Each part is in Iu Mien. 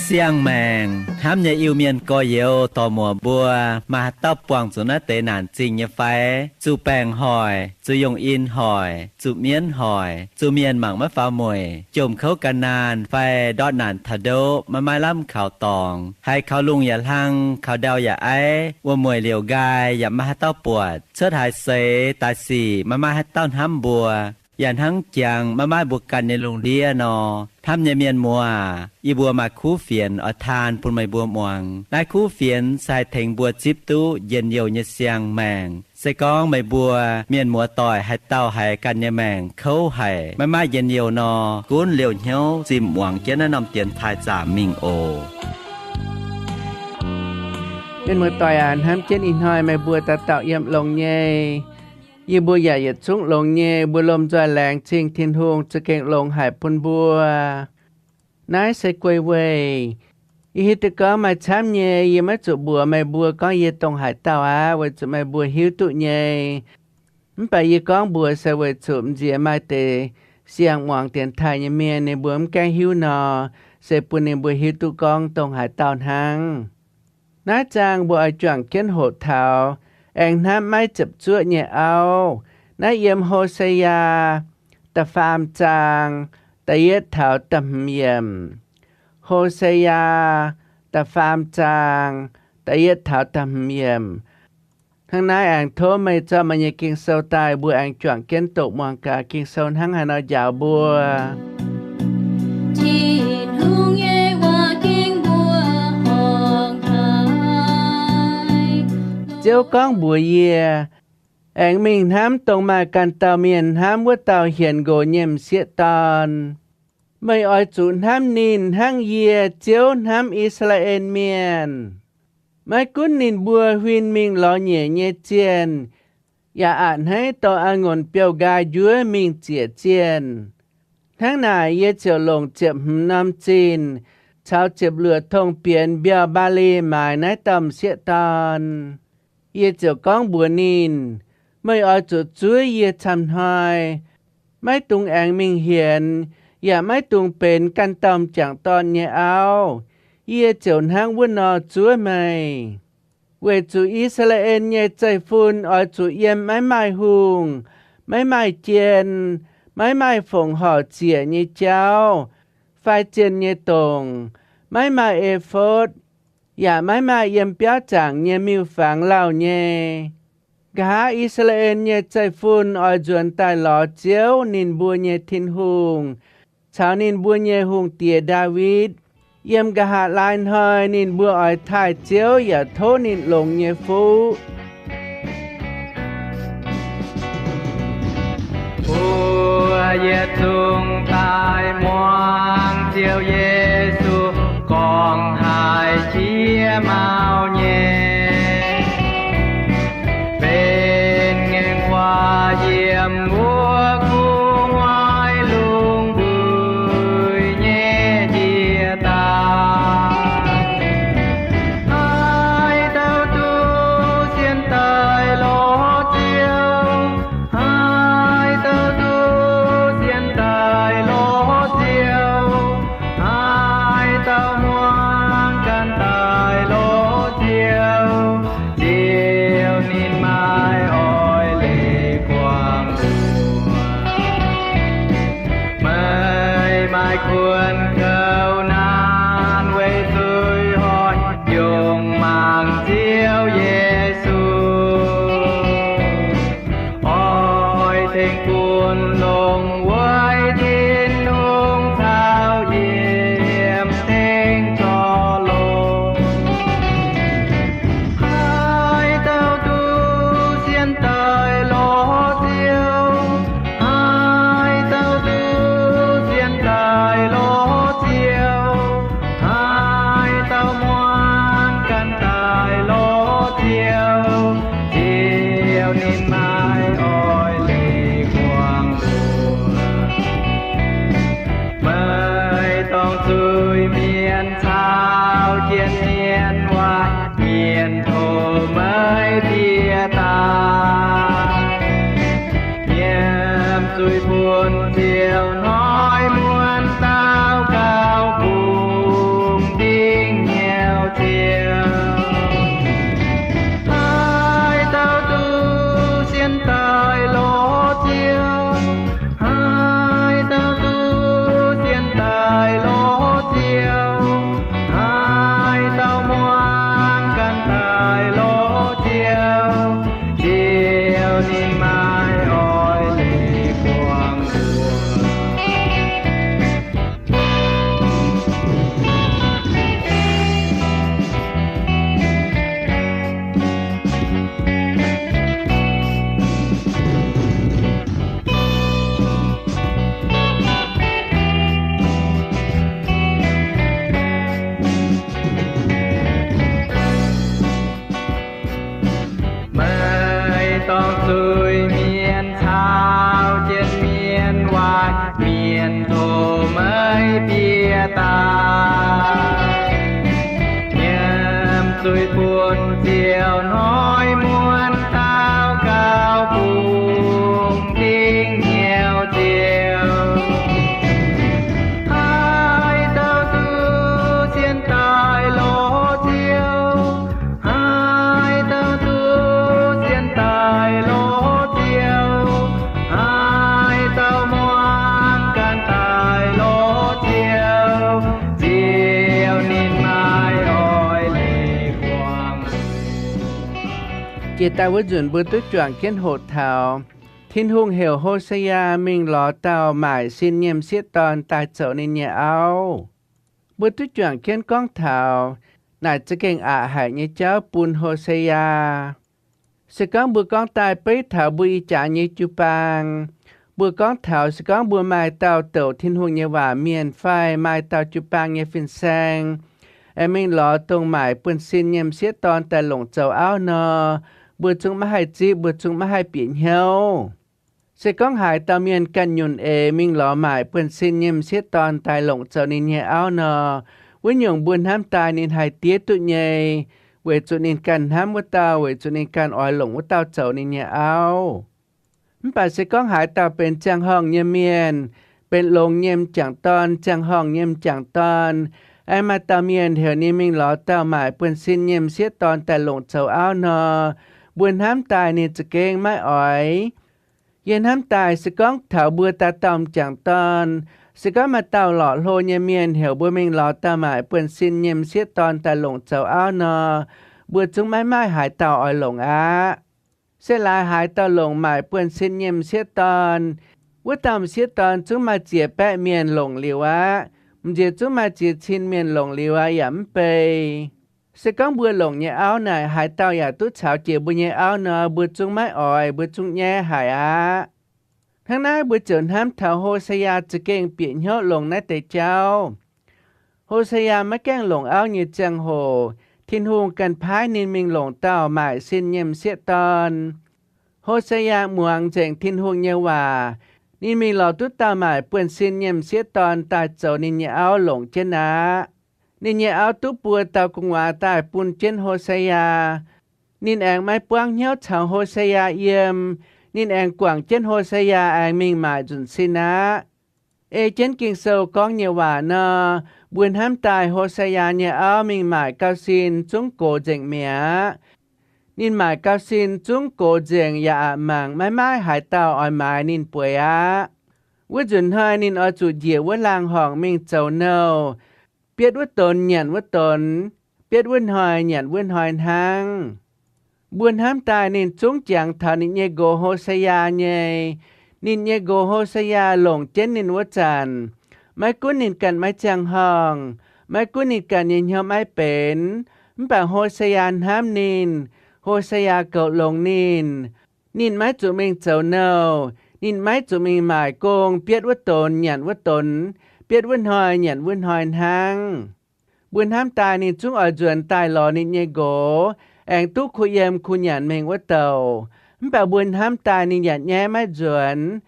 Siang-maengc hnamv nyei Iu-Mienh gorx-youz dorc-muoc mbuo, maaih haaix dauh buangh zuqc naaiv deix naanc zingh nyei fai? Zuqc baengc hoic, zuqc yungh in hoic, zuqc mienv hoic, zuqc mienh mangc maiv faaux mueic, jomc kouv gan naanh fai ndortv naanc taux ndoqv maiv maaih lamh kaux dorngx, haiz kaux lungh yaac hlang, kaux ndau yaac aiv, wuom-mueic liouc nqaai yaac maiv maaih haaix dauh buatc, cuotv haaix seix daaih sic maiv maaih haaix dauh hnamv mbuo, yaac hnangv jangx maiv maaih mbuo ganh nyei lungh ndiev nor. Hnamv nyei mienh muoz aac, yie mbuo maaih kuv fienx oix taan bun meih mbuo muangx. Naaiv kuv fienx se haih tengx mbuo zipv duqv njien-youh nyei siang-maengc. Se gorngv meih mbuo mienh muoz-doic haaix dauh haiz ganh nyei maengc kouv haic, maiv maaih njien-youh nor, gunv liouh hnyouv zimh muangx jienv naaiv norm dienx taaih zaamc mingh oc. Mienh muoz-doic aac, hnamv jienv ih hnoi meih mbuo dauh dauh yiem longx nyei. Yie mbuo yaac yietc zungv longx nyei. Mbuo lomh nzoih laengz zingh Tin-Hungh za'gengh longx haic bun mbuo. Naaiv se guei weih. Yie hiuv duqv gorngv maaih camv nyei, yie maiv zuqc mbuox meih mbuo gorngv yie dongh haaix dauh aqv, weic zuqc meih mbuo hiuv duqv nyei. Mv baac yie gorngv mbuox se weic zuqc m'nziex maaih deix siang-muangx dienx taaih nyei mienh, ninh mbuo mv gaengh hiuv nor, se bun ninh mbuo hiuv duqv gorngv dongh haaix dauh hnangv. Naaiv zaang mbuo oix juangc jienv hoqc taux aengx hnamv maiv ziepc zuoqv nyei auv. Naaiv yiem Ho^se^yaa da'faam zaang da'yietv taux da'hmz yiemc. Ho^se^yaa da'faam zaang da'yietv taux da'hmz yiemc. Hnangv naaiv aengx tov meih zorqv meih nyei Ging-Sou daaih, mbuo aengx juangc jienv doqc muangx gaax Ging-Sou hnangv haaix nor njaaux mbuo. Tin-Hungh nyei waac ging mbuo horngc haic. Ziouv gorngv mbuox yie, aengx mingh hnamv dongh maaih ganh dauh mienh hnamv wuov dauh hienx nqox nyei m'sieqv dorn. Meih oix zuqc hnamv ninh hnangv yie, Ziouv, hnamv I^saa^laa^en Mienh. Maiv gunv ninh mbuo huin mingh lorz nyeic nyei zienh, yaac a'hneiv dorh a'ngunc biouv-nqaai njuov mingh ziec zienh, hnangv naaic yie ziouc longc ziepc hmz norm zinh caux ziepc luoqc tong bienx mbiauh mbaali maaiz naaiv dauh m'sieqv dorn. Yie ziouc gorngv mbuox ninh, meih oix zuqc zuov yie camv hnoi. Maiv dungx aengx mingh hienx, yaac maiv dungx benx ganh dauh m'jangc dorn nyei auv. Yie ziouc hnangv wuov nor zuov meih. Weic zuqc I^saa^laa^en nyei zeiv-fun oix zuqc yiem maiv maaih hungh, maiv maaih jien, maiv maaih fongc horc ziec nyei jauv, fai zienh nyei dongc, maiv maaih efotv, yaac maiv maaih yiem biauv zaangc nyei miuc-fangx lauh nyei. Nqa'haav I^saa^laa^en nyei zeiv-fun oix nzuonx daaih lorz Ziouv, ninh mbuo nyei Tin-Hungh, caux ninh mbuo nyei hungh diex Ndaawitv. Yiem nqa'haav laai hnoi ninh mbuo oix taaih Ziouv yaac tov ninh longx nyei fuqv. Mbuo yietc zungv daaih muangx Ziouv Yesu gorngv haic qiex mauv nyei, benx ngaengc waac yiem wuov gu'nguaaic lungh mbuic nyei ndie-daaih. Haaix dauh duqv sienx daaih lorz Ziouv, haaix dauh duqv sienx daaih lorz Ziouv, haaix dauh muangx ganh daaih lorz Ziouv, Ziouv ninh maiv oix leiz buangh mbuo. Meih maaih kuonx kouv naanc weic zuiz-hoic, yungz mangc Ziouv Yesu, oix tengx bun longx weic Tin-Hungh caux yiem tengx zorc longx. Haaix dauh duqv sienx daaih lorz Ziouv, haaix dauh duqv sienx daaih lorz Ziouv, haaix dauh muangx ganh daaih lorz Ziouv, Ziouv ninh maiv oix leiz buangh mbuo. Meih dongh zuiz-mienh caux jien-mienh waaic mienh tov meih bieqc daaih. Nyiemc zuiz-fun ziouc hnoi muonz daux gaux bungx ndie. Bieqc daaih nyiemc zuiz-funx ziouc hnoi muonz daux gaux bungx ding nyouc ziouc, haaix dauh duqv sienx daaih lorz Ziouv, haaix dauh duqv sienx daaih lorz Ziouv, haaix dauh muangx ganh daaih lorz Ziouv, Ziouv ninh maaih oix leiz buangh. Jiex daaih wuov nzunc mbuo duqv juangc jienv hoqc taux Tin-Hungh heuc Ho^se^yaa mingh lorz dauh maaic sin nyiemc sieqv dorn daaih zoux ninh nyei auv. Mbuo duqv juangc jienv gorngv taux naaic za'gengh aqc haic nyei jauv bun Ho^se^yaa. Se gorngv mbuo gorngv daaih beiv taux mbuo ih jaax nyei jiu-baang, mbuo gorngv taux se gorngv mbuo maaih dauh douc Tin-Hungh nyei waac mienh fai maaih dauh jiu-baang nyei fin-saeng aengx mingh lorz dongh maaic buonv-sin nyiemc sieqv dorn daaih longc zoux auv nor, mbuo zungv maiv haih zipv, mbuo zungv maiv haih bieqc hnyouv. Se gorngv haaix dauh mienh ganh nyunc eix mingh lorz maaic buonv-sin nyiemc sieqv dorn daaih longc zoux ninh nyei auv nor, wuov nyungc mbuo hnamv daaih ninh haih diev duqv nyei, weic zuqc ninh ganh hnamv wuov dauh, weic zuqc ninh ganh oix longc wuov dauh zoux ninh nyei auv. Mv baac se gorngv haaix dauh benx ziangh horngh nyei mienh, benx longx nyei m'jangc dorn, ziangh horngh nyei m'jangc dorn, aengx maaih dauh mienh heuc ninh mingh lorz dauh maaic buonv-sin nyiemc sieqv dorn daaih longc zoux auv nor, mbuo hnamv daaih ninh za'gengh maiv oix. Yie hnamv daaih se gorngv taux mbuo dauh dauh m'jangc dorn, se gorngv maaih dauh lorqc hlo nyei mienh heuc mbuo mingh lorz dauh maaic buonv-sin nyiemc sieqv dorn daaih longc zoux auv nor, mbuo zungv maiv maaih haaix dauh oix longc aqv. Se laaix haaix dauh longc maaic buonv-sin nyiemc sieqv dorn, wuov dauh m'sieqv dorn zungv maaih ziex baeqv mienh longc liuz aqv. M'nziex zungv maaih ziex cin mienh longc liuz aqv yaac mv bei. Se gorngv mbuo longc nyei auv naaic haaix dauh yaac duqv caux jiex mbuo nyei auv nor, mbuo zungv maiv oix, mbuo zungv nyaiv haic aqv. Hnangv naaiv mbuo ziouc hnamv taux Ho^se^yaa za'gengh bieqc hnyouv longc naaiv deix jauv. Ho^se^yaa maiv gaengh longc auv nyei ziangh hoc, Tin-Hungh ganh paaiv ninh mingh longc dauh maaic sin nyiemc sieqv dorn. Ho^se^yaa muangx nzengc Tin-Hungh nyei waac, ninh mingh lorz duqv dauh maaic buonv-sin nyiemc sieqv dorn daaih zoux ninh nyei auv longc jienv aqv. Ninh nyei auv duqv buo dauh gu'nguaaz daaih bun jienv Ho^se^yaa. Ninh aengx maiv buangv hnyouv caux Ho^se^yaa yiem. Ninh aengx guangc jienv Ho^se^yaa aengx mingh maaic nzunc sin aqv. Ei jienv Ging-Sou gorngv nyei waac nor, mbuo hnamv daaih Ho^se^yaa nyei auv mingh maaic gauh sin zungv gox nzengc mi'aqv. Ninh maaic gauh sin zungv gox nzengc yaac aqc mangc maiv maaih haaix dauh oix maaiz ninh bueix aqv. Wuov nzunc hnoi ninh oix zuqc njiec wuov laangh horngc mingh zoux nouh, bietv wuov donx nyanc wuov donx, bietv wuov hnoi nyanc wuov hnoi hnangv. Mbuo hnamv daaih ninh zungv jangx taux ninh nyei nqox Ho^se^yaa nyei. Ninh nyei nqox Ho^se^yaa longc jienv ninh wuov zanc, maiv gunv ninh ganh maiv ziangh horngh, maiv gunv ninh ganh nyei hnyouv maiv benx, mv baac Ho^se^yaa hnamv ninh. Ho^se^yaa goux longx ninh. Ninh maiv zuqc mingh zoux nouh. Ninh maiv zuqc mingh maaic gong, bietv wuov donx nyanc wuov donx, bietv wuov hnoi nyanc wuov hnoi hnangv. Mbuo hnamv daaih ninh zungv oix nzuonx daaih lorz ninh nyei nqox, aengx duqv kuh yiem kuh nyanc mingh wuov douc. Mv baac mbuo hnamv daaih ninh yaac nyaiv maiv nzuonx.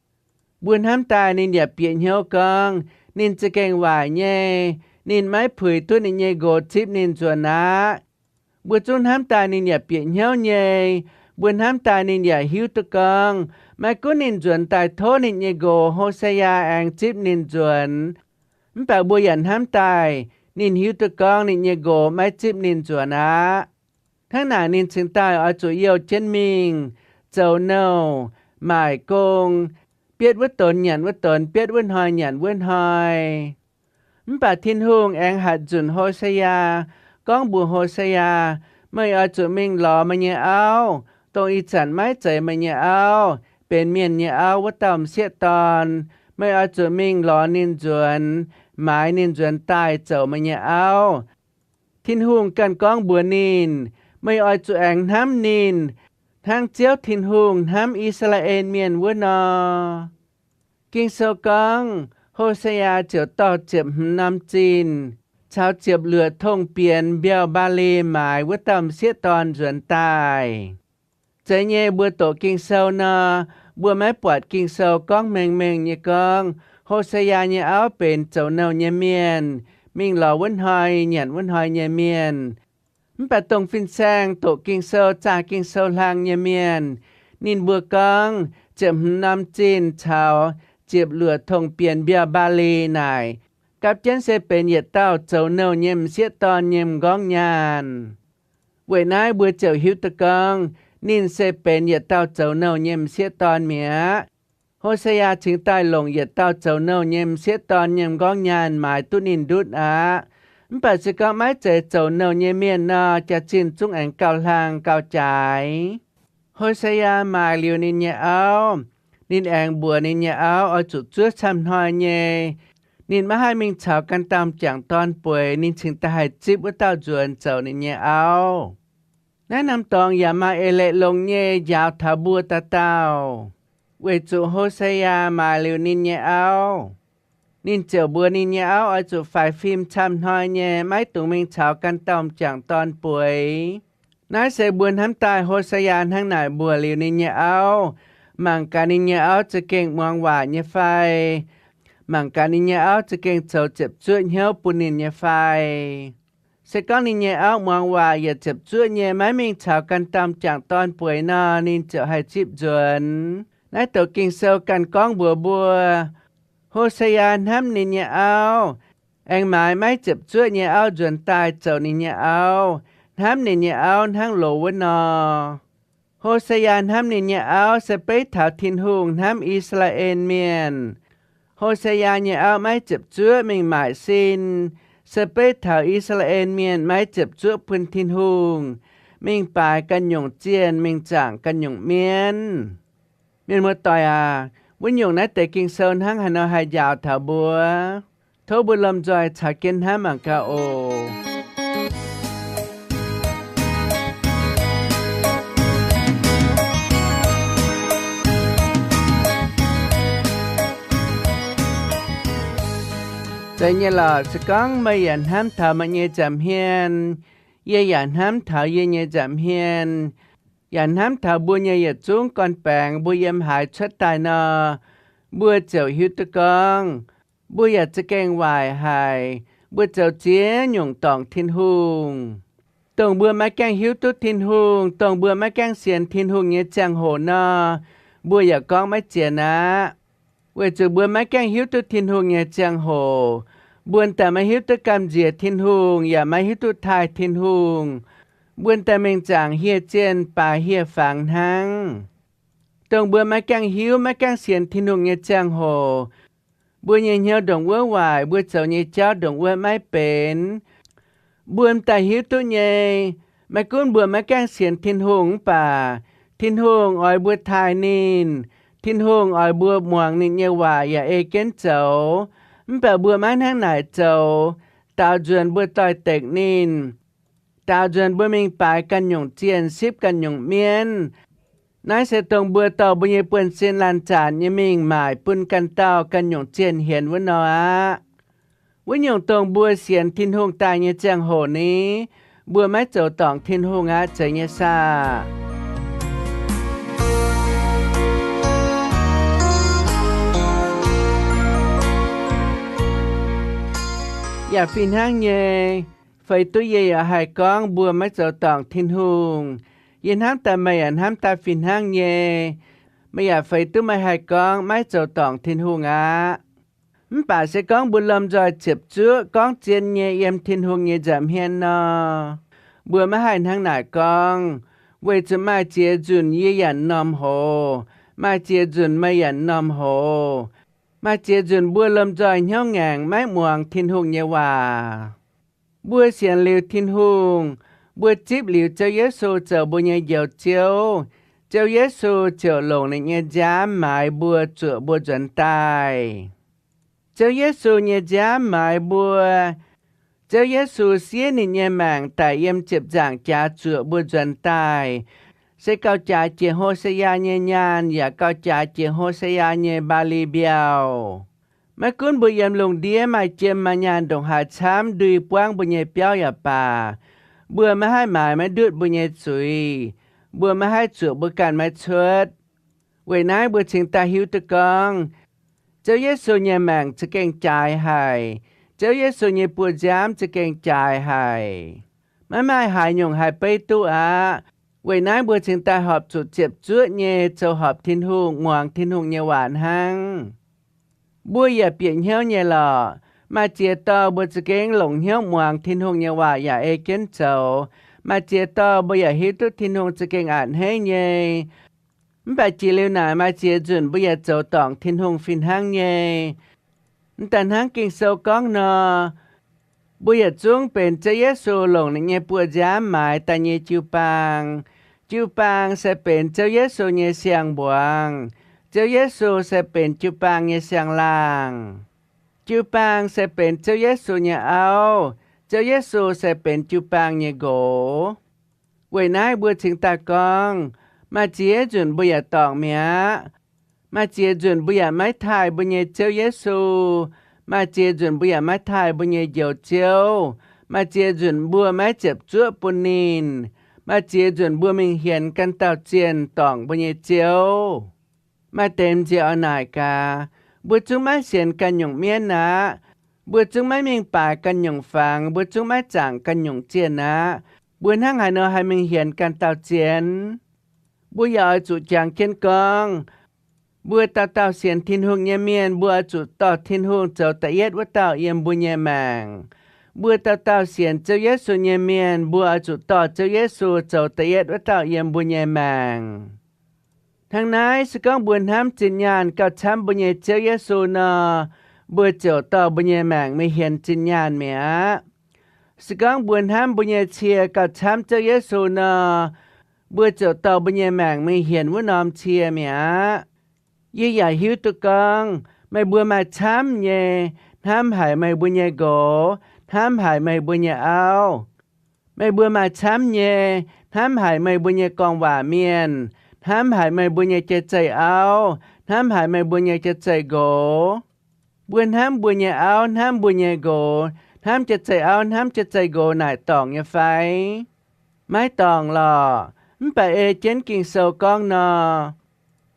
Mbuo hnamv daaih ninh yaac bieqc hnyouv gorngv, ninh za'gengh waaic nyei. Ninh maiv puix duqv ninh nyei nqox zipv ninh nzuonx aqv. Mbuo zungv hnamv daaih ninh yaac bieqc hnyouv nyei. Mbuo hnamv daaih ninh yaac hiuv duqv gorngv, maiv gunv ninh nzuonx daaih tov ninh nyei nqox Ho^se^yaa aengx zipv ninh nzuonx, mv baac mbuo yaac hnamv daaih ninh hiuv duqv gorngv ninh nyei nqox maiv zipv ninh nzuonx aqv. Hnangv naaic ninh cingx daaih oix zuqc youh jienv mingh, zoux nouh, maaic gong, bietv wuov donx nyanc wuov donx, bietv wuov hnoi nyanc wuov hnoi. Mv baac Tin-Hungh aengx hatc nzunc Ho^se^yaa, gorngv mbuox Ho^se^yaa, meih oix zuqc mingh lorz meih nyei auv, dongh ih zanc maiv zeiz meih nyei auv, benx mienh nyei auv wuov dauh m'sieqv dorn. Meih oix zuqc mingh lorz ninh nzuonx, maaiz ninh nzuonx daaih zoux meih nyei auv. Tin-Hungh ganh gorngv mbuox ninh, meih oix zuqc aengx hnamv ninh, hnangv Ziouv Tin-Hungh hnamv I^saa^laa^en Mienh wuov nor. Ging-Sou gorngv, Ho^se^yaa ziouc dorh ziepc hmz norm zinh caux ziepc luoqc tong bienx mbiauh mbaali maaiz wuov dauh m'sieqv dorn nzuonx daaih. Zeiz nyei, mbuo doqc Ging-Sou nor, mbuo maiv buatc Ging-Sou gorngv mengh mengh nyei gorngv Ho^se^yaa nyei auv benx zoux nouh nyei mienh, mingh lorz wuov hnoi nyanc wuov hnoi nyei mienh. Mv baac dongh fin-saeng doqc Ging-Sou, zaah Ging-Sou hlang nyei mienh, ninh mbuo gorngv ziepc hmz norm zinh caux ziepc luoqc tong bienx mbiauh Mbaa^li naaic, gapv jienv se benx yietc dauh zoux nouh nyei m'sieqv dorn nyei m'nqorngv nyaanh. Weic naaiv mbuo ziouc hiuv duqv gorngv ninh se benx yietc dauh zoux nouh nyei m'sieqv dorn mi'aqv. Ho^se^yaa cingx daaih longc yietc dauh zoux nouh nyei m'sieqv dorn nyei m'nqorngv nyaanh maaiz duqv ninh ndutv aqv. Mv baac se gorngv maiv zeiz zoux nouh nyei mienh nor, jaax-zinh zungv aengx gauh hlang gauh jaaix. Ho^se^yaa maaiz liuz ninh nyei auv, ninh aengx mbuox ninh nyei auv oix zuqc zuov camv hnoi nyei. Ninh maiv haih mingh caux ganh dauh m'jangc dorn bueix, ninh cingx daaih haih zipv wuov dauh nzuonx zoux ninh nyei auv. Naaiv norm dorngx yaac maaih eix leiz longx nyei njaaux taux mbuo dauh dauh, weic zuqc Ho^se^yaa maaiz liuz ninh nyei auv, ninh ziouc mbuox ninh nyei auv oix zuqc faix fim camv hnoi nyei, maiv dungx mingh caux ganh dauh m'jangc dorn bueix. Naaiv se mbuo hnamv daaih Ho^se^yaa hnangv naaic mbuox liuz ninh nyei auv, mangc gaax ninh nyei auv za'gengh muangx waac nyei fai, mangc gaax ninh nyei auv za'gengh zoux ziepc zuoqv hnyouv bun ninh nyei fai. Se gorngv ninh nyei auv muangx waac yaac ziepc zuoqv nyei maiv mingh caux ganh dauh m'jangc dorn bueix nor, ninh ziouc haih zipv nzuonx. Naaiv douc Ging-Sou ganh gorngv mbuox mbuo, Ho^se^yaa hnamv ninh nyei auv, aengx maaiz maiv ziepc zuoqv nyei auv nzuonx daaih zoux ninh nyei auv, hnamv ninh nyei auv hnangv loz wuov nor. Ho^se^yaa hnamv ninh nyei auv se beiv taux Tin-Hungh hnamv I^saa^laa^en Mienh. Ho^se^yaa nyei auv maiv ziepc zuoqv mingh maaic sin, se beiv taux I^saa^laa^en Mienh maiv ziepc zuoqv bun Tin-Hungh, mingh baaix ganh nyungc zienh, mingh zaangc ganh nyungc mienv. Mienh muoz-doic aac, wuov nyungc naaiv deix Ging-Sou hnangv haaix nor haih njaaux taux mbuo? Tov mbuo lomh nzoih caux jienv hnamv mangc gaax oc. Zeiz nyei lorqc, se gorngv meih yaac hnamv taux meih nyei nza'hmien, yie yaac hnamv taux yie nyei nza'hmien, yaac hnamv taux mbuo nyei yietc zungv gorn-baengx mbuo yiem haaix cuotv daaih nor, mbuo ziouc hiuv duqv gorngv mbuo yaac za'gengh waaic haic, mbuo zoux ziex nyungc dorngc Tin-Hungh. Dongh mbuo maiv gaengh hiuv duqv Tin-Hungh, dongh mbuo maiv gaengh sienx Tin-Hungh nyei ziangh hoc nor, mbuo yaac gorngv maiv zien aqv. Weic zuqc mbuo maiv gaengh hiuv duqv Tin-Hungh nyei ziangh hoc, mbuo daaih maiv hiuv duqv gamh nziex Tin-Hungh, yaac maiv hiuv duqv taaih Tin-Hungh. Mbuo daaih mingh zaangc hieh zienh baaix hieh fangx hnangv. Dongh mbuo maiv gaengh hiuv, maiv gaengh sienx Tin-Hungh nyei ziangh hoc, mbuo nyei hnyouv ndongc wuov waaic, mbuo zoux nyei jauv ndongc wuov maiv benx. Mbuo m'daaih hiuv duqv nyei, maiv gunv mbuo maiv gaengh sienx Tin-Hungh mv baac Tin-Hungh oix mbuo taaih ninh, Tin-Hungh oix mbuo muangx ninh nyei waac yaac ei jienv zoux. Mv baac mbuo maiv hnangv naaic zoux, daaux nzuonx mbuo doix-dekc ninh, daaux nzuonx mbuo mingh baaix ganh nyungc zienh, sipv ganh nyungc mienv. Naaiv se dongh mbuo dorh mbuo nyei buonv-sin laanh zanc nyei mingh maaic bun ganh dauh ganh nyungc zienh hienx wuov nor aqv. Wuov nyungc dongh mbuo sienx Tin-Hungh daaih nyei ziangh hoc ni, mbuo maiv zoux dorngc Tin-Hungh aqv. Zeiz nyei saah? Yaac fih hnangv nyei, feix duqv yie yaac haih gorngv mbuo maiv zoux dorngc Tin-Hungh. Yie hnamv daaih meih yaac hnamv daaih fih hnangv nyei. Meih yaac feix duqv meih haih gorngv maiv zoux dorngc Tin-Hungh aqv. Mv baac se gorngv mbuo lomh nzoih ziepc zuoqv gorngv zien nyei yiem Tin-Hungh nyei nza'hmien nor, mbuo maiv haih hnangv naaic gorngv, weic zuqc maaih ziex nzunc yie yaac m'normh hoz, maaih ziex nzunc meih yaac m'normh hoz, maaih ziex nzunc mbuo lomh nzoih hnyouv ngaengc maiv muangx Tin-Hungh nyei waac. Mbuo sienx liuz Tin-Hungh, mbuo zipv liuz Ziouv Yesu zoux mbuo nyei Njoux Ziouv, Ziouv Yesu ziouc longc ninh nyei nziaamv maaiz mbuo, zuoqc mbuo nzuonx daaih. Ziouv Yesu nyei nziaamv maaiz mbuo. Ziouv Yesu siev ninh nyei maengc daic yiem ziepc nzaangc jaax zuoqc mbuo nzuonx daaih, se gauh jaaix jiex Ho^se^yaa nyei nyaanh yaac gauh jaaix jiex Ho^se^yaa nyei Mbaa^li Mbiauh. Maiv gunv mbuo yiem lungh ndiev maaih jiem maaih nyaanh ndongc haaix camv ndui buangv mbuo nyei biauv yaac baac, mbuo maiv haih maaiz maiv ndutv mbuo nyei zuiz. Mbuo maiv haih zuoqc mbuo ganh maiv cuotv. Weic naaiv mbuo cingx daaih hiuv duqv gorngv, Ziouv Yesu nyei maengc za'gengh jaaix haic. Ziouv Yesu nyei buoz-nziaamv za'gengh jaaix haic. Maiv maaih haaix nyungc haih beiv duqv aqv. Weic naaiv mbuo cingx daaih horpc zuqc ziepc zuoqv nyei zoux horpc Tin-Hungh, muangx Tin-Hungh nyei waac hnangv. Mbuo yaac bieqc hnyouv nyei lorqc. Maaih ziex dauh mbuo za'gengh longc hnyouv muangx Tin-Hungh nyei waac yaac ei jienv zoux. Maaih ziex dauh mbuo yaac hiuv duqv Tin-Hungh za'gengh a'hneiv nyei. Mv baac jiex liuz naaic maaih ziex nzunc mbuo yaac zoux dorngc Tin-Hungh fih hnangv nyei. Mv daaih hnangv Ging-Sou gorngv nor, mbuo yietc zungv benx Ziouv Yesu longc ninh nyei buoz-nziaamv maaiz daaih nyei jiu-baang. Jiu-baang se benx Ziouv Yesu nyei siang-mbuangz. Ziouv Yesu se benx jiu-baang nyei siang-laangh. Jiu-baang se benx Ziouv Yesu nyei auv. Ziouv Yesu se benx jiu-baang nyei nqox. Weic naaiv mbuo cingx daaih gorngv, maaih ziex nzunc mbuo yaac dorngc mi'aqv. Maaih ziex nzunc mbuo yaac maiv taaih mbuo nyei Ziouv Yesu. Maaih ziex nzunc mbuo yaac maiv taaih mbuo nyei Njoux Ziouv. Maaih ziex nzunc mbuo maiv ziepc zuoqv bun ninh. Maaih ziex nzunc mbuo mingh hienx ganh dauh zienh dorngc mbuo nyei Ziouv. Maaih deix m'nziex oix naaic gaax, mbuo zungv maiv sienx ganh nyungc mienv aqv. Mbuo zungv maiv mingh baaix ganh nyungc fangx. Mbuo zungv maiv zaangc ganh nyungc zienh aqv. Mbuo hnangv haaix nor haih mingh hienx ganh dauh zienh? Mbuo yaac oix zuqc jangx jienv gorngv, mbuo dauh dauh sienx Tin-Hungh nyei mienh, mbuo oix zuqc dorh Tin-Hungh zoux da'yietv wuov dauh yiem mbuo nyei maengc. Mbuo dauh dauh sienx Ziouv Yesu nyei mienh, mbuo oix zuqc dorh Ziouv Yesu zoux da'yietv wuov dauh yiem mbuo nyei maengc. Hnangv naaiv, se gorngv mbuo hnamv zinh nyaanh gauh camv mbuo nyei Ziouv Yesu nor, mbuo ziouc dorh mbuo nyei maengc mingh hienx zinh nyaanh mi'aqv. Se gorngv mbuo hnamv mbuo nyei cie gauh camv Ziouv Yesu nor, mbuo ziouc dorh mbuo nyei maengc mingh hienx wuov norm cie mi'aqv. Yie yaac hiuv duqv gorngv meih mbuo maaih camv nyei hnamv haic meih mbuo nyei nqox, hnamv haic meih mbuo nyei auv. Meih mbuo maaih camv nyei hnamv haic meih mbuo nyei gorngv-waac mienh, hnamv haic meih mbuo nyei jai-zeih auv, hnamv haic meih mbuo nyei jai-zeih nqox. Mbuo hnamv mbuo nyei auv, hnamv mbuo nyei nqox, hnamv jai-zeih auv, hnamv jai-zeih nqox naaic dorngc nyei fai? Maiv dorngc lorqc. Mv baac ei jienv Ging-Sou gorngv nor,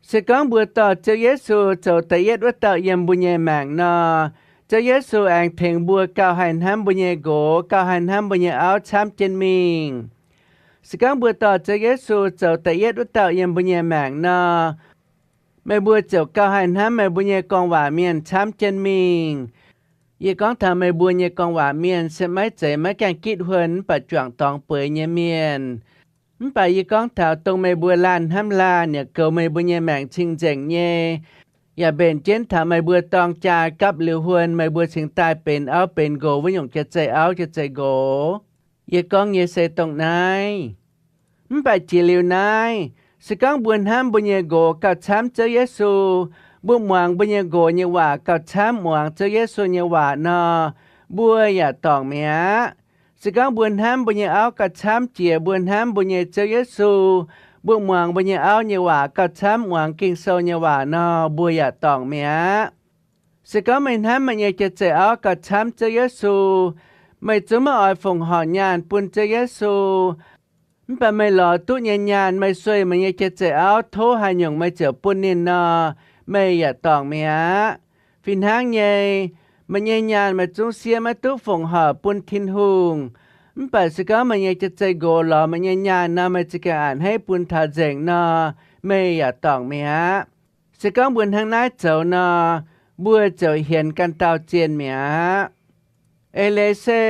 se gorngv mbuo dorh Ziouv Yesu zoux da'yietv wuov dauh yiem mbuo nyei maengc nor, Ziouv Yesu aengx tengx mbuo gauh haih hnamv mbuo nyei nqox, gauh haih hnamv mbuo nyei auv camv jienv mingh. Se gorngv mbuo dorh Ziouv Yesu zoux da'yietv wuov dauh yiem mbuo nyei maengc nor, meih mbuo ziouc gauh haih hnamv meih mbuo nyei gorngv-waac mienh camv jienv mingh. Yie gorngv taux meih mbuo nyei gorngv-waac mienh se maiv zeiz maiv gaengh gitv huon mv baac juangc dorngx bueix nyei mienh. Mv baac yie gorngv taux dongh meih mbuo laanh hnamv laanh yaac goux meih mbuo nyei maengc cing-nzengc nyei, yaac mbenc jienv taux meih mbuo dorng jaa gapv liuz huon meih mbuo cingx daaih benx auv benx nqox wuov nyungc jai-zeih auv jai-zeih nqox. Yie gorngv nyei se dongh naaiv. Mv baac jiex liuz naaiv, se gorngv mbuo hnamv mbuo nyei nqox gauh camv Ziouv Yesu, mbuo muangx mbuo nyei nqox nyei waac gauh camv muangx Ziouv Yesu nyei waac nor, mbuo yaac dorngc mi'aqv. Se gorngv mbuo hnamv mbuo nyei auv gauh camv jiex mbuo hnamv mbuo nyei Ziouv Yesu, mbuo muangx mbuo nyei auv nyei waac gauh camv muangx Ging-Sou nyei waac nor, mbuo yaac dorngc mi'aqv. Se gorngv meih hnamv meih nyei jai-zeih auv gauh camv Ziouv Yesu, meih zungv maiv oix fongc horc nyaanh bun Ziouv Yesu, mv baac meih lorz duqv nyei nyaanh meih sueih meih nyei jai-zeih auv tov haaix nyungc meih ziouc bun ninh nor, meih yaac dorngc mi'aqv. Fih hnangv nyei, meih nyei nyaanh meih zungv siev maiv duqv fongc horc bun Tin-Hungh, mv baac se gorngv meih nyei jai-zeih nqox lorz meih nyei nyaanh nor meih za'gengh a'hneiv bun taux nzengc nor, meih yaac dorngc mi'aqv. Se gorngv mbuo hnangv naaiv zoux nor, mbuo ziouc hienx ganh dauh zienh mi'aqv. Eix leiz se,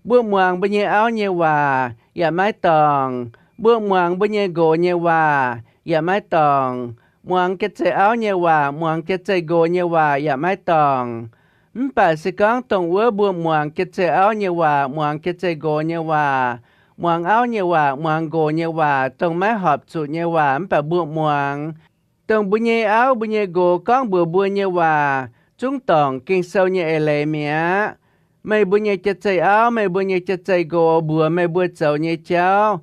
mbuo muangx mbuo nyei auv nyei waac yaac maiv dorngc. Mbuo muangx mbuo nyei nqox nyei waac yaac maiv dorngc. Muangx jai-zeih auv nyei waac, muangx jai-zeih nqox nyei waac yaac maiv dorngc. Mv baac se gorngv dongh wuov mbuo muangx jai-zeih auv nyei waac, muangx jai-zeih nqox nyei waac, muangx auv nyei waac, muangx nqox nyei waac, dongh maiv horpc zuqc nyei waac mv baac mbuo muangx, dongh mbuo nyei auv mbuo nyei nqox gorngv mbuox mbuo nyei waac, zungv dorngc Ging-Sou nyei eix leiz mi'aqv. Meih mbuo nyei jai-zeih auv, meih mbuo nyei jai-zeih nqox mbuox meih mbuo zoux nyei jauv,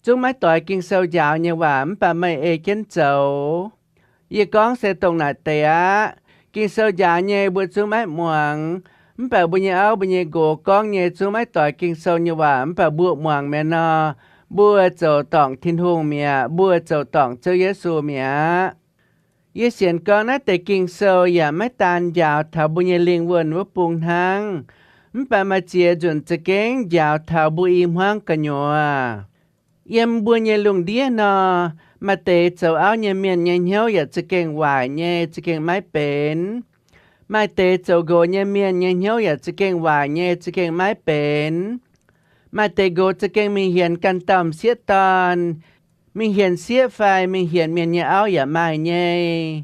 zungv maiv doix Ging-Sou njaaux nyei waac mv baac meih ei jienv zoux. Yie gorngv se dongh naaic deix aqv. Ging-Sou njaaux nyei mbuo zungv maiv muangx, mv baac mbuo nyei auv mbuo nyei nqox gorngv nyei zungv maiv doix Ging-Sou nyei waac mv baac mbuo muangx mi'aqv nor, mbuo zoux dorngc Tin-Hungh mi'aqv, mbuo zoux dorngc Ziouv Yesu mi'aqv. Yie sienx gorngv naaiv deix Ging-Sou yaac maiv daan njaaux taux mbuo nyei lingh wuonh wuov bung hnangv, mv baac maaih ziex nzunc za'gengh njaaux taux mbuo i hmuangv gu'nyuoz. Yiem mbuo nyei lungh ndiev nor, maaih deix zoux auv nyei mienh nyei hnyouv yaac za'gengh waaic nyei, za'gengh maiv benx. Maaih deix zoux nqox nyei mienh nyei hnyouv yaac za'gengh waaic nyei, za'gengh maiv benx. Maaih deix nqox za'gengh mingh hienx ganh dauh m'sieqv dorn, mingh hienx sieqv fai mingh hienx mienh nyei auv yaac maaih nyei.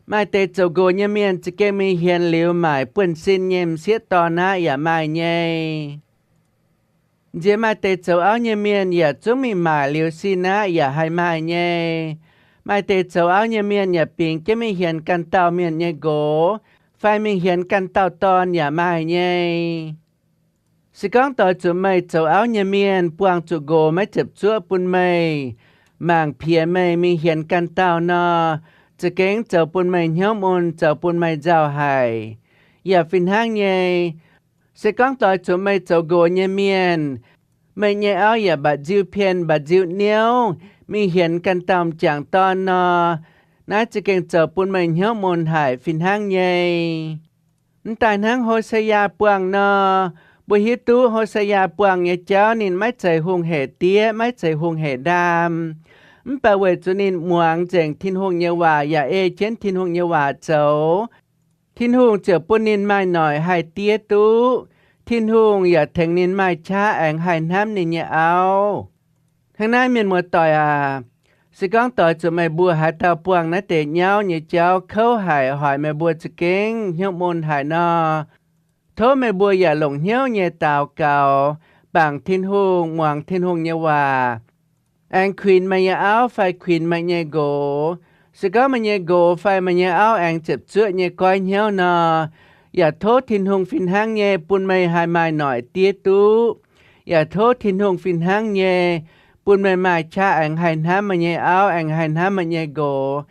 Maaih deix zoux nqox nyei mienh za'gengh mingh hienx liuz maaic buonv-sin nyei m'sieqv dorn aqv yaac maaih nyei. Nziex maaih deix zoux auv nyei mienh yaac zungv mingh maaic liuz sin aqv yaac haih maaih nyei. Maaih deix zoux auv nyei mienh yaac bingx jienv mingh hienx ganh dauh mienh nyei nqox, fai mingh hienx ganh dauh dorn yaac maaih nyei. Se gorngv doix zuqc meih zoux auv nyei mienh buangh zuqc nqox maiv ziepc zuoqv bun meih, mangc piex meih mingh hienx ganh dauh nor, za'gengh zoux bun meih hnyouv mun, zoux bun meih nzauh haic. Yaac fih hnangv nyei, se gorngv doix zuqc meih zoux nqox nyei mienh, meih nyei auv yaac mba'nziu pien mba'nziu niouv mingh hienx ganh dauh m'jangc dorn nor, naaiv za'gengh zoux bun meih hnyouv mun haic fih hnangv nyei. Mv daaih hnangv Ho^saa^yaa buangh nor, mbuo hiuv duqv Ho^saa^yaa buangh nyei jauv ninh maiv zeiz hungh hec diev, maiv zeiz hungh hec ndaam. Mv baac weic zuqc ninh muangx nzengc Tin-Hungh nyei waac yaac ei jienv Tin-Hungh nyei waac zoux, Tin-Hungh ziouc bun ninh maaih noic haih diev duqv. Tin-Hungh yaac tengx ninh maaih qaqv aengx haih hnamv ninh nyei auv. Hnangv naaiv, mienh muoz-doic aac, se gorngv doix zuqc meih mbuo haaix dauh buangh naaiv deix nyauv nyei jauv kouv haic, hoic meih mbuo za'gengh hnyouv mun haic nor, tov meih mbuo yaac longc hnyouv nyei daux gaux, bangc Tin-Hungh, muangx Tin-Hungh nyei waac, aengx kuinx meih nyei auv fai kuinx meih nyei nqox. Se gorngv meih nyei nqox fai meih nyei auv aengx ziepc zuoqv nyei goiv hnyouv nor, yaac tov Tin-Hungh fih hnangv nyei bun meih haih maaih noic diev duqv. Yaac tov Tin-Hungh fih hnangv nyei bun meih maaih qaqv aengx haih hnamv meih nyei auv, aengx haih hnamv meih nyei nqox,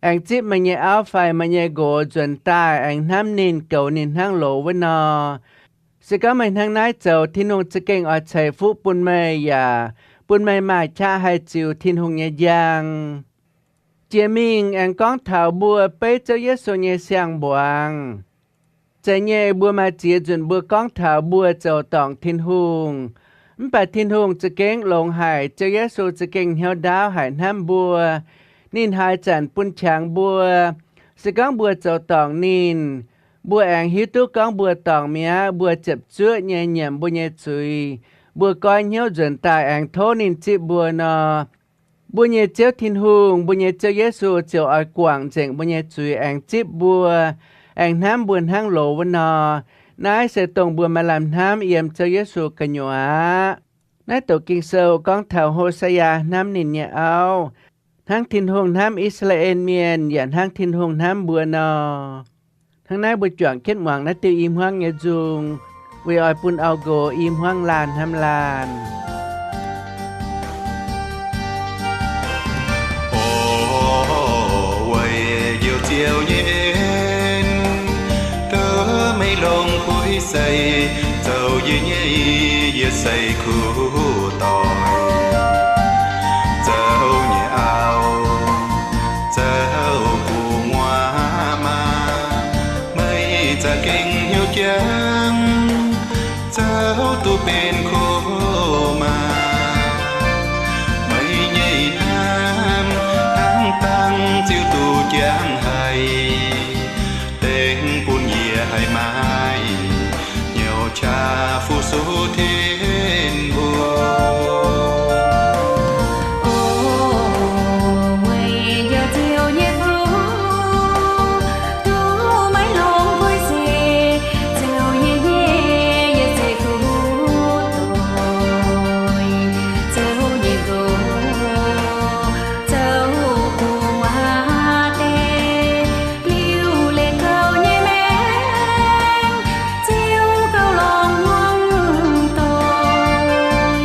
aengx zipv meih nyei auv fai meih nyei nqox nzuonx daaih aengx hnamv ninh, goux ninh hnangv loz wuov nor. Se gorngv meih hnangv naaiv zoux, Tin-Hungh za'gengh oix ceix fuqv bun meih yaac bun meih maaih qaqv haih ziux Tin-Hungh nyei njang. Jiex mingh aengx gorngv taux mbuo beiv Ziouv Yesu nyei siang-mbuangz. Zeiz nyei, mbuo maaih ziex nzunc mbuo gorngv taux mbuo zoux dorngc Tin-Hungh, mv baac Tin-Hungh za'gengh longx haic. Ziouv Yesu za'gengh hnyouv ndaauv haic hnamv mbuo. Ninh haaix zanc bun qangx mbuo. Se gorngv mbuo zoux dorngc ninh, mbuo aengx hiuv duqv gorngv mbuo dorngc mi'aqv, mbuo ziepc zuoqv nyei nyiemc mbuo nyei zuiz, mbuo goiv hnyouv nzuonx daaih aengx tov ninh zipv mbuo nor, mbuo nyei Ziouv Tin-Hungh, mbuo nyei Ziouv Yesu ziouc oix guangc nzengc mbuo nyei zuiz aengx zipv mbuo, aengx hnamv mbuo hnangv loz wuov nor. Naaiv se dongh mbuo maaih lamh hnamv yiem Ziouv Yesu gu'nyuoz aqv. Naaiv doqc Ging-Sou gorngv taux Ho^saa^yaa hnamv ninh nyei auv, hnangv Tin-Hungh hnamv I^saa^laa^en Mienh yaac hnangv Tin-Hungh hnamv mbuo nor. Hnangv naaiv mbuo juangc jienv muangx naaiv diuh i hmuangv nyei nzung, weic oix bun auv-nqox i hmuangv laanh hnamv laanh. O, weic njoux Ziouv nyei en, douc meih longx kuv sei, zoux yie nyei, yie sai kuv doic. Zoux nyei auv, zoux gu'nguaaz maa, meih za'gengh hnyouv jangx, zoux duqv benx kuv maa. Meih nyei hnamv hnangv dangh ziouc duqv jangx haic, dengv bun yie haih maaih hnyouv qaqv fu-sux Tin-Hungh. O, weic njoux Ziouv nyei fuqv, duqv maiv longx kuv sei, zoux yie nyei, yie sai kuv doic. Zoux nyei nqox, zoux gu'nguaaz deix, liuz leih gauh nyei maengc, ziouc gauh lorngx hmuangv doic.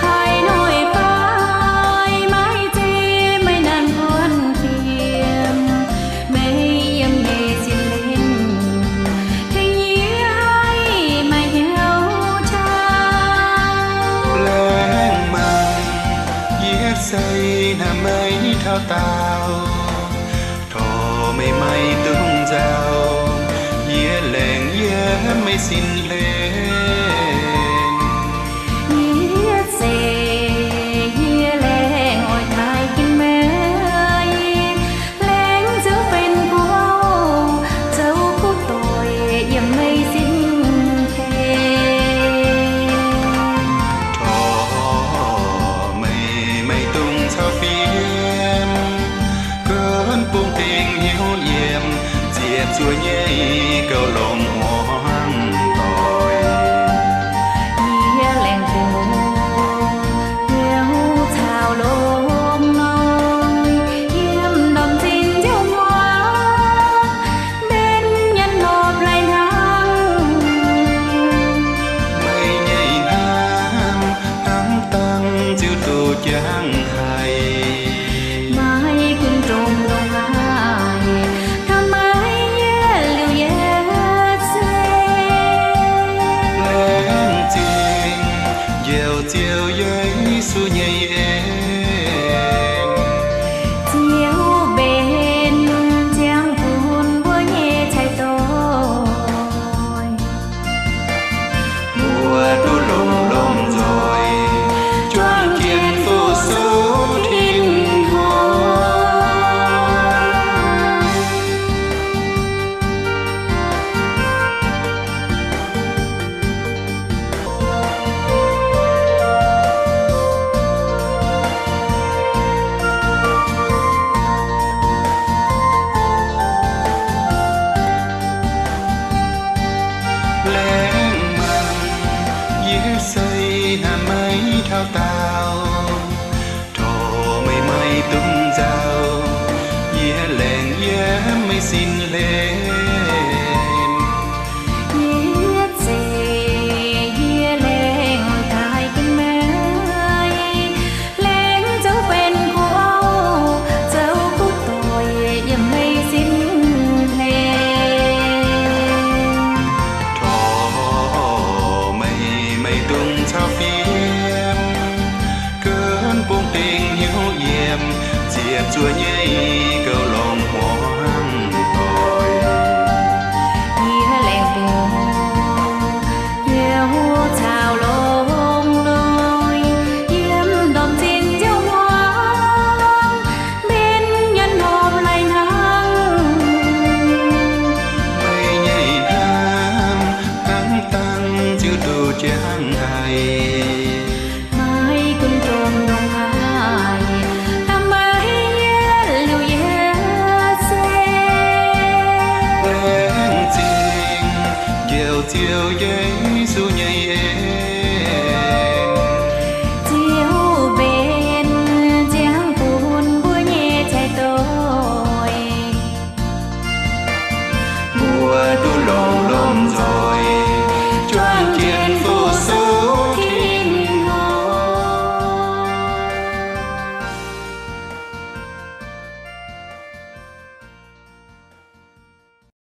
Haaix noic fai maiv zeiz meih naanc buonv fiem, meih yiem nyei sin lengh, tengx yie haih maaih hnyouv qaqv. Laengz mangc yie se hnamv meih taux daauh, tov jangv haic. Maiv gunv ndongc haaix, hnamv maiv yietv liuz yietc seix. Laengz zingh njoux Ziouv Yesu nyei en. Ziouv mbenc ziangh bun mbuo nyei cai doic. Mbuo duqv longx-longx nzoih, juangc jienv fu-sux Tin-Hungh. Laengz mangc yie sei hnamv maiv taux daauh, torc meih maaih dungx nzauh, yie laengz yiem meih sin hlen. Yietv zeiz yie laengz daaih gunv meih, laengz zoux benx kuv auv, zoux kuv doic yiem meih sin hlen. Torc meih maaih dungx caux fiem, gunv bungx dingc hnyouv yiem ziepc zuoqv nyei gouv longx hmuangv doic. Yie laengz bungx hnyouv caux longx noic, yiem ndorm zinh nziouv hmuangx, mbenc nyanc hopv lai hnangv. Meih nyei hnamv hnangv dangh ziouc duqv jangv haic. Maiv gunv ndongc haaix, hnamv maiv yietv liuz yietc seix. Laengz zingh njoux Ziouv Yesu nyei